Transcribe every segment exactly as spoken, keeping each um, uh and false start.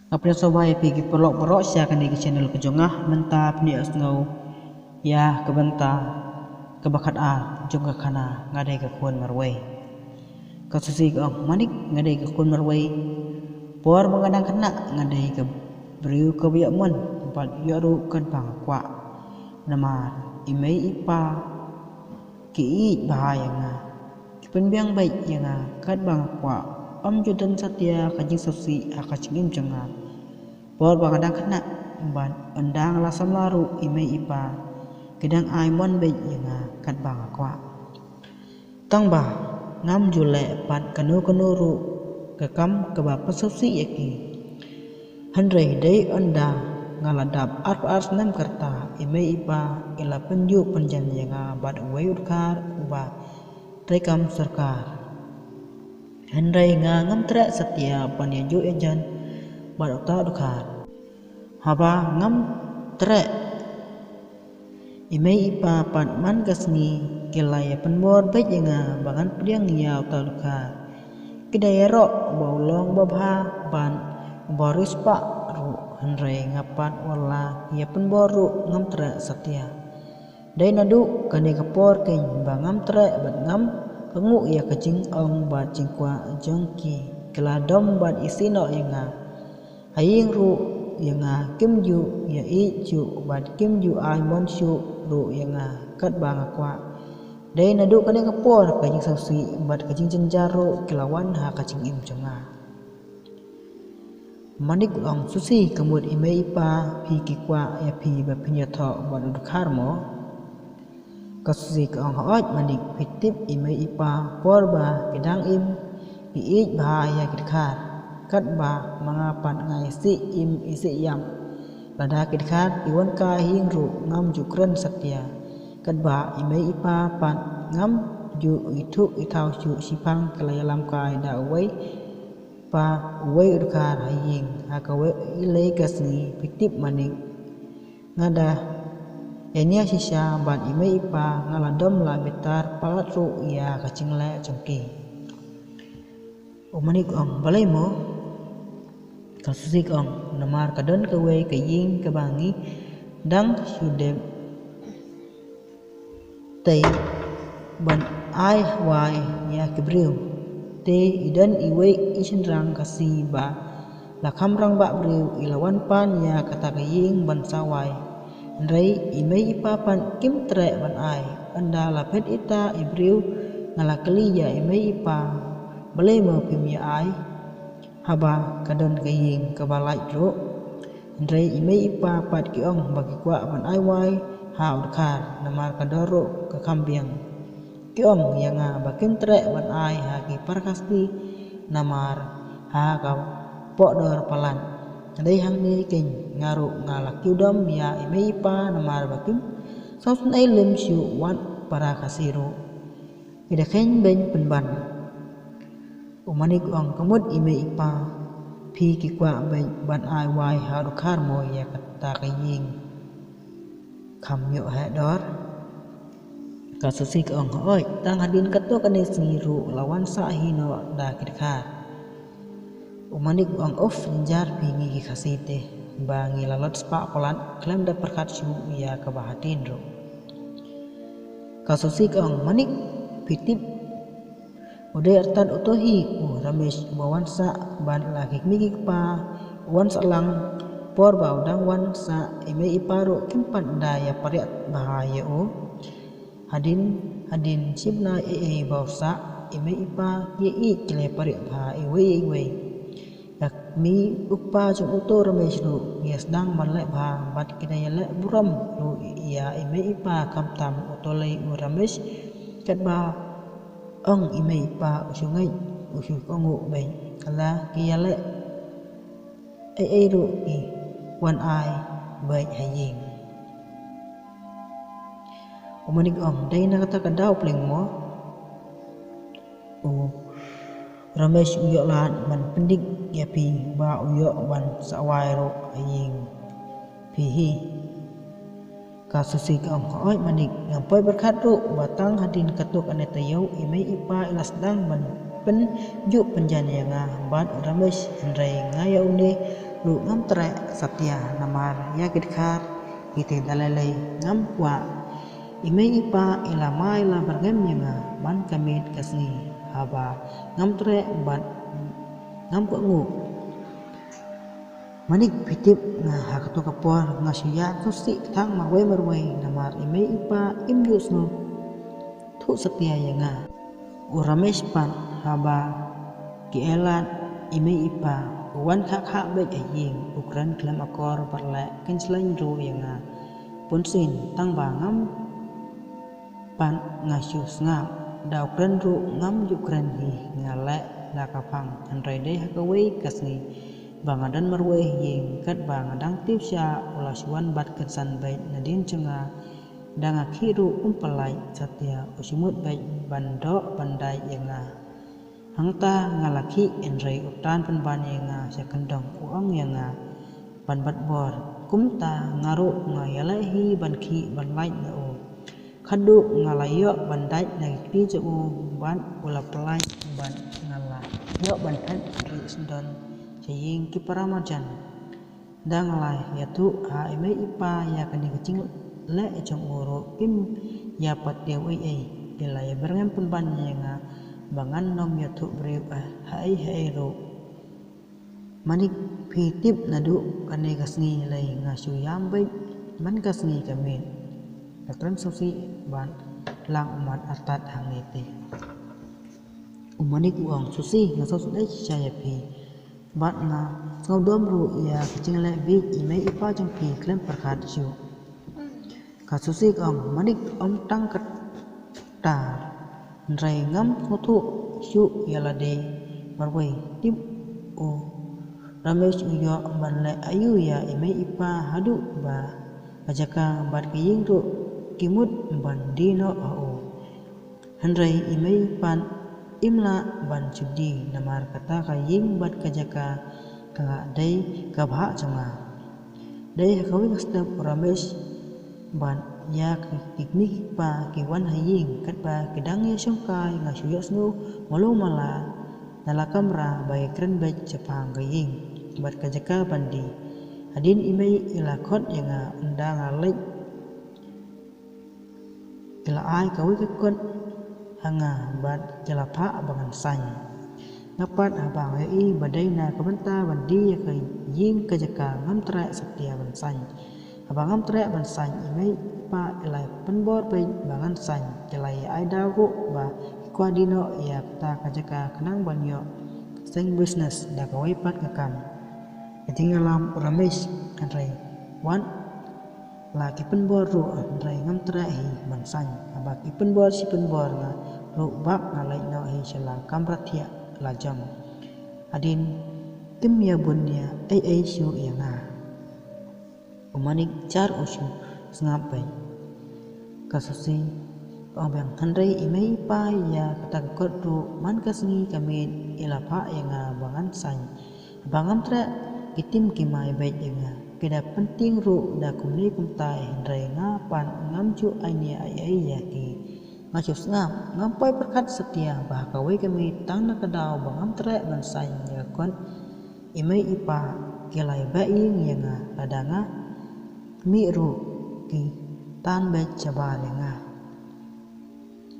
Nga pdiang sngewbha ïa phi ki paralok baroh sha kane ka channel ka jong nga. Mynta phin ïa sngew ïa ka bynta kaba khatar jong ka khana Nga Dei Ka Khun Marwei. Ka Susi ka ong, Manik, nga dei ka khun marwei. Por ba nga dang khynnah nga dei ka briew kaba ïoh mon bad ïoh ruh katba nga kwah. Namar i mei i pa ki ïeit bha ïa nga, ki pynbiang beit ïa nga katba nga kwah. Ym ju don satia ka jingsngewsih ha ka jingim jong nga. Por ba nga dang khynnah bad ynda nga la samla ruh, i mei i pa ki dang ai mon beit ïa nga katba nga kwah. Tang ba ngam ju leh pat kano kano ruh ka kam kaba pynsngewsih ïa ki. Hynrei dei ynda nga la dap arphew ar snem ka rta, i mei i pa ki la pynjuh pynjan ïa nga bad uwei u dkhar uba treikam sorkar. Hynrei nga ngam treh satia ban ïajuh ïajan bad uta u dkhar. Haba ngam treh, i mei i pa pat man ka sngi ki la ïa pynbor beit ïa nga ba ngan pdiang ïa uta u dkhar. Ki da ïaroh ba u long babha bad uba riewspah ruh, hynrei nga pat wat la ïa pynbor ruh ngam treh satia. Dei naduh kane ka por keiñ ba ngam treh bad ngam kohnguh ïa ka jingong bad jingkwah jong ki. Ki la dom bad isih noh ïa nga. Ha ïing ruh ïa nga kim ju ïa ïeit shuh bad kim ju ai mon shuh ruh ïa nga katba nga kwah. Dei naduh kane ka por ka jingsngewsih bad ka jingjynjar ruh ki la wan ha ka jingim jong nga. Manik u ong, Susi, ka mut i mei i pa phi ki kwah ïa phi ba phin ïathoh bad u dkhar mo? Ka Susi ka ong, Hooid Manik, phi tip i mei i pa por ba ki dang im ki ïeit bha ïa ki dkhar. Katba ma nga pat nga isih im isih ïap. Lada ki dkhar ki wan kai ha ïing ruh ngam ju kren satia. Katba i mei i pa pat ngam ju ithuh ithaw shuh, shiphang ki la ïalam kai da uwei pa uwei u dkhar ha ïing. Ha kawei lei ka sngi, phi tip Manik, nga da ïania shisha bad i mei i pa, nga la dom la bitar palat ruh ïa ka jingleh jong ki. U Manik u ong, Balei mo? Ka Susi ka ong, Namar ka don kawei ka ïing kaba ngi dang shu dep tei ban ai wai ïa ki briew. Te i don iwei i shynrang Khasi ba la kham rangbah briew, i la wan pan ïa kata ka ïing ban sah wai. Hynrei i mei i pa pat kim treh ban ai. Ynda la phet ita i briew, nga la kylli ïa i mei i pa, Balei mo phim ïa ai? Haba ka don ka ïing kaba lait ruh. Hynrei i mei i pa pat ki ong ba ki kwah ban ai wai ha u dkhar, namar ka dor ruh ka kham biang. Ki ong ïa nga ba kim treh ban ai ha ki para Khasi, namar ha ka poh dor palat. Dei hangne keiñ nga ruh nga la kiew dom ïa i mei i pa, namar ba kim sngewsynei lem shuh wat para Khasi ruh. Ki da kheiñ beiñ pynban. U Manik u ong, Ka mut i mei i pa phi ki kwah beiñ ban ai wai ha u dkhar mo ïa kata ka ïing kham ïoh heh dor? Ka Susi ka ong, Hooid, tang hadien katto katne sngi ruh la wan sah hi noh da ki dkhar. U Manik u ong, Uf, jynjar phi ngi ki Khasi te, ba ngi la lot spah palat khlem da pyrkhat shuh ïa kaba hadien ruh. Ka Susi ka ong, Manik, phi tip, u dei artat uto hi u Ramesh uba wan sah bad la ki kmie ki kpa u wan sah lang. Por ba u dang wan sah, i mei i pa ruh kim pat da ïa pariat bha ïa u. Hadien hadien shi bnai ei ei ba u sah, i mei i pa ki ïa ïeit ki la ïa pariat bha iwei ïa iwei. Ïa kmie u kpa jong uto u Ramesh ruh ki ïa sdang ban leh bha bad ki da ïa leh burom ruh ïa i mei i pa khamtam uto lei u Ramesh. Katba ong i mei i pa u shu ngeit, u shu kohnguh beiñ. Ka la ki ïa leh ei ei ruh ki wan ai beit ha ïing. U Manik u ong, Dei na kata ka daw pleng mo u Ramesh u ïoh lad ban pyndik ïa phi, ba u ïoh ban sah wai ruh ha ïing phi hi. Ka Susi ka ong, Hooid Manik, ngam poi pyrkhat ruh ba tang hadien katto katne taïew i mei i pa i la sdang ban pynjuh pynjan ïa nga bad u Ramesh, hynrei nga ïa une Ruh ngam treh satia namar ïa ki dkhar ki te da lei lei ngam kwah. I mei i pa i la mai la byrngem ïa nga man ka miet ka sngi haba ngam treh bad ngam kwah nguh. Manik phi tip nga ha kato ka por nga shu ïa sngewsih tang marwei marwei namar i mei i pa im ju sngewthuh satia ïa nga. U Ramesh pat haba ki ai lad i mei i pa u wan khah khah beit ha ïing, u kren khlem akor bad leh kynslem ruh ïa nga. Bunsien tang ba ngam pat nga shu sngap, da u kren ruh ngam ju kren hi, nga leh da ka phang. Hynrei dei ha kawei ka sngi ba nga don marwei ha ïing, katba nga dang tied sha u la shu wan bad kynsan beit nadien jong nga. Da nga khih ruh um pynlait satia, u shu mut beit ban doh ban dait ïa nga. Hangta nga la khih hynrei u tang pynban ïa nga sha kyndong, u ong ïa nga ban bat bor. Kumta nga ruh nga ïaleh hi ban khih ban lait na u. Khadduh nga la ïoh ban dait na ki kti jong u bad u la pynlait bad nga la ïoh ban phet rieh sdang sha ïing ki para marjan. Da nga la ïathuh ha i mei i pa ïa kane ka jingleh jong u ruh kim ïa pat tip ei ei. Ki la ïa byrngem pynban ïa nga ba ngan nym ïathuh briew ha ei ha ei ruh. Manik phi tip naduh kane ka sngi lei nga shu ïam beit man ka sngi ka miet. Ka kren sngewsih bad lang ummat artat hangne te. U Manik u ong, Susi, nga sngewsih sha ïa phi. Bad nga sngewdom ruh ïa ka jingleh bieit i mei i pa jong phi khlem pyrkhat shuh. Ka Susi ka ong, Manik, ym tang kata, hynrei ngam sngewthuh shuh ïa lade marwei. Tip u Ramesh u ïoh ban leh aïu ïa i mei i pa haduh ba ka jaka bad ka ïing ruh ki mut ban die noh ha u. Hynrei i mei pat im lah ban shu die namar kata ka ïing bad ka jaka ka dei ka bhah jong nga. Dei ha kawei ka step u Ramesh bad ïa ki kmie ki kpa ki wan ha ïing, katba ki dang ïashongkai nga shu ïohsngew malu mala na la kamra ba ki kren beit shaphang ka ïing bad ka jaka ban die. Hadien i mei i la khot ïa nga, ynda nga leit ki la ai kawei ka kot ha nga bad ki la phah ba ngan saiñ. Nga pat haba nga ïohi ba dei na ka bynta ban die ïa ka ïing ka jaka ngam treh satia ban saiñ. Haba ngam treh ban saiñ i mei i pa ki la pynbor beit ba ngan saiñ, ki la ïa ai daw ruh ba ki kwah die noh ïa kata ka jaka khnang ban ïoh seng business da kawei pat ka kam. Ka jingïalam u Ramesh, hynrei wat la ki pynbor ruh hynrei ngam treh hi ban saiñ. Haba ki pynbor shi pynbor nga ruh bak nga leit noh hi sha la kamra thiah la jam. Hadien kim ïa bun ïa ei ei shuh ïa nga. U Manik jar u shu sngap beit. Ka Susi ka ong biang, hynrei i mei i pa ïa kata ka kot ruh man ka sngi ka miet i la phah ïa nga ba ngan saiñ. Haba ngam treh ki tim ki mai beit ïa nga. Ki da pyntieng ruh da kumne kumtai hynrei nga pat ngam ju ai ne ai ei ïa ki. Nga shu sngap, ngam poi pyrkhat satia ba ha kawei ka miet tang na ka daw ba ngam treh ban saiñ ïa ka kot, i mei i pa ki la ïa beh ïing ïa nga, lada nga mih ruh ki tan beit shabar ïa nga.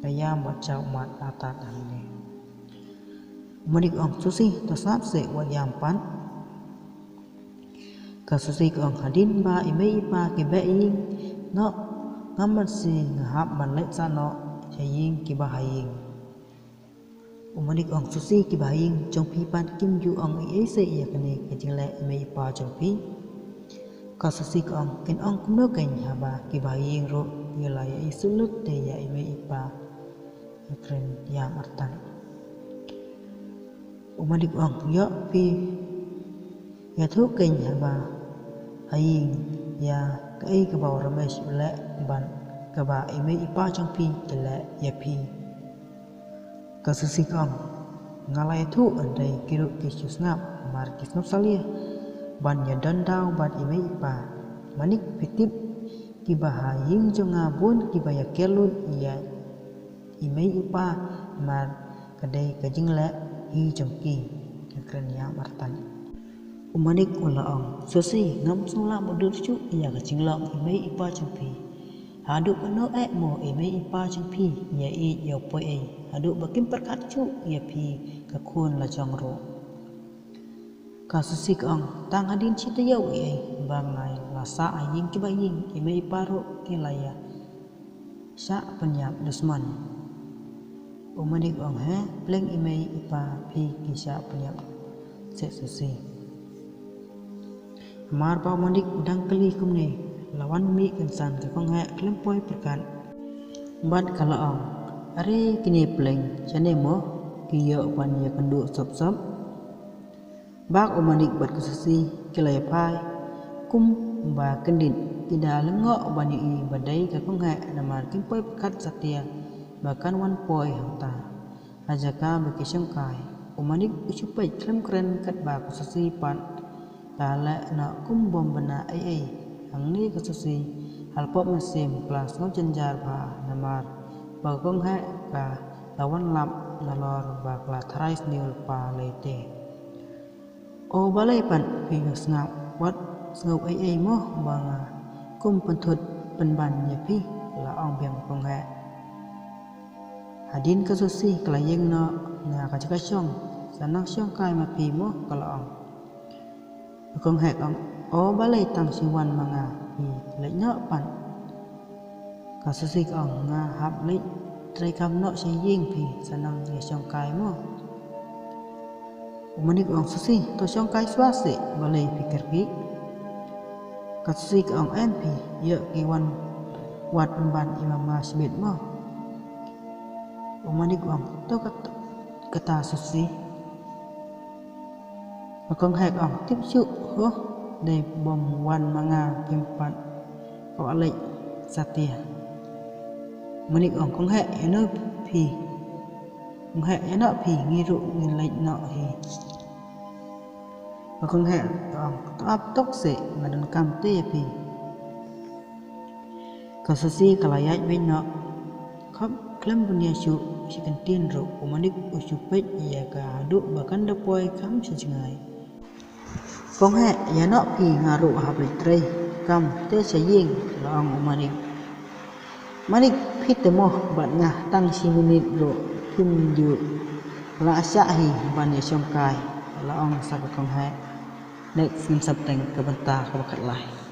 Ka ïam bad sha ummat artat hangne. U Manik ong, Susi, to sngap seh, wat ïam pat. Ka Susi ka ong, hadien ba i mei i pa ki beh ïing noh, ngam mynsiem nga hap ban leit sah noh sha ïing kiba ha ïing. U Manik ong, Susi, kiba ha ïing jong phi pat kim ju ong ei ei seh ïa kane ka jingleh i mei i pa jong phi. Ka Susi ka ong, kin ong kumno keiñ haba kiba ha ïing ruh ki la ïa ïsuh lut te ïa i mei i pa. Ka kren ïam artat. U Manik ong, ïoh phi ïathuh keiñ haba ha ïing ïa kaei kaba u Ramesh u leh bad kaba i mei i pa jong phi ki leh ïa phi. Ka Susi ka ong, nga la ïathuh hynrei ki ruh ki shu sngap namar ki sngewsalia ban ïa don daw bad i mei i pa. Manik, phi tip kiba ha ïing jong nga bun kiba ïa ker lut ïa i mei i pa namar ka dei ka jingleh hi jong ki. Ka kren ïam artat. U Manik u la ong, Susi, ngam sngewlah ba dut shuh ïa ka jinglong i mei i pa jong phi. Haduh katno eh mo i mei i pa jong phi ïa ïeit ïa u poi ei, haduh ba kim pyrkhat shuh ïa phi ka khun la jong ruh. Ka Susi ka ong, tang hadien shi taïew ei ei ba nga la sah ha ïing kiba ïing, i mei i pa ruh ki la ïa shah pynïap dusmon. U Manik u ong, he, pleng i mei i pa phi ki shah pynïap, seh Susi. Namar ba u Manik u dang kylli kumne, la wan mih kynsan ka kong heh khlem poi pyrkhat. Bad ka la ong, are kine pleng, shane mo ki ïoh ban ïakynduh sop sop. Bad u Manik bad ka Susi ki la ïaphai kumba kyndit, ki da lyngngoh ban ïohi ba dei ka kong heh namar kim poi pyrkhat satia ba kan wan poi hangta. Ha jaka ba ki shongkai, u Manik u shu peit khlem kren katba ka Susi pat ka leh noh kum bym bna ei ei. Hangne ka Susi halpop mynsiem ka la sngew jynjar bha namar ba ka kong heh ka la wan lap nalor ba ka la tharai sniew lypa lei te. O balei pat phi ïohsngew, wat sngew ei ei mo ba nga kum pynthut pynban ïa phi, la ong biang ka kong heh. Hadien ka Susi ka la ïeng noh na ka jaka shong, sa nang shongkai ma phi mo, ka la ong. Ka kong heh ka ong, o balei tang shi wan ma nga phi leit noh pat. Ka Susi ka ong, nga hap leit treikam noh sha ïing phi, sa nang ïa shongkai mo. U Manik u ong, Susi, to shongkai shuwa seh, balei phi kyrkieh. Ka Susi ka ong, em phi ïoh ki wan wad pynban i mama shibit mo. U Manik u ong, to kata, kata Susi. Ka kong heh ka ong, tip shuh ho, dei bym wan ma nga kim pat kwah leit satia. U Manik u ong, kong heh, ïa noh phi, kong heh, ïa noh phi, ngi ruh ngin leit noh hi. Ka kong heh ka ong, to ap tok seh, nga donkam te ïa phi. Ka Susi ka la ïaid beit noh. Kham khlem pynïaid shuh shi kyntien ruh, u Manik u shu peit ïa ka haduh ba kan da poi kham sha jngai. Kong heh, ïa noh phi, nga ruh hap leit treikam te sha ïing, la ong u Manik. Manik, phi te mo bad nga tang shi minit ruh phim ju lah shah hi ban ïa shongkai, la ong sa ka kong heh. Next ngin sa pteng ka bynta kaba khatlai.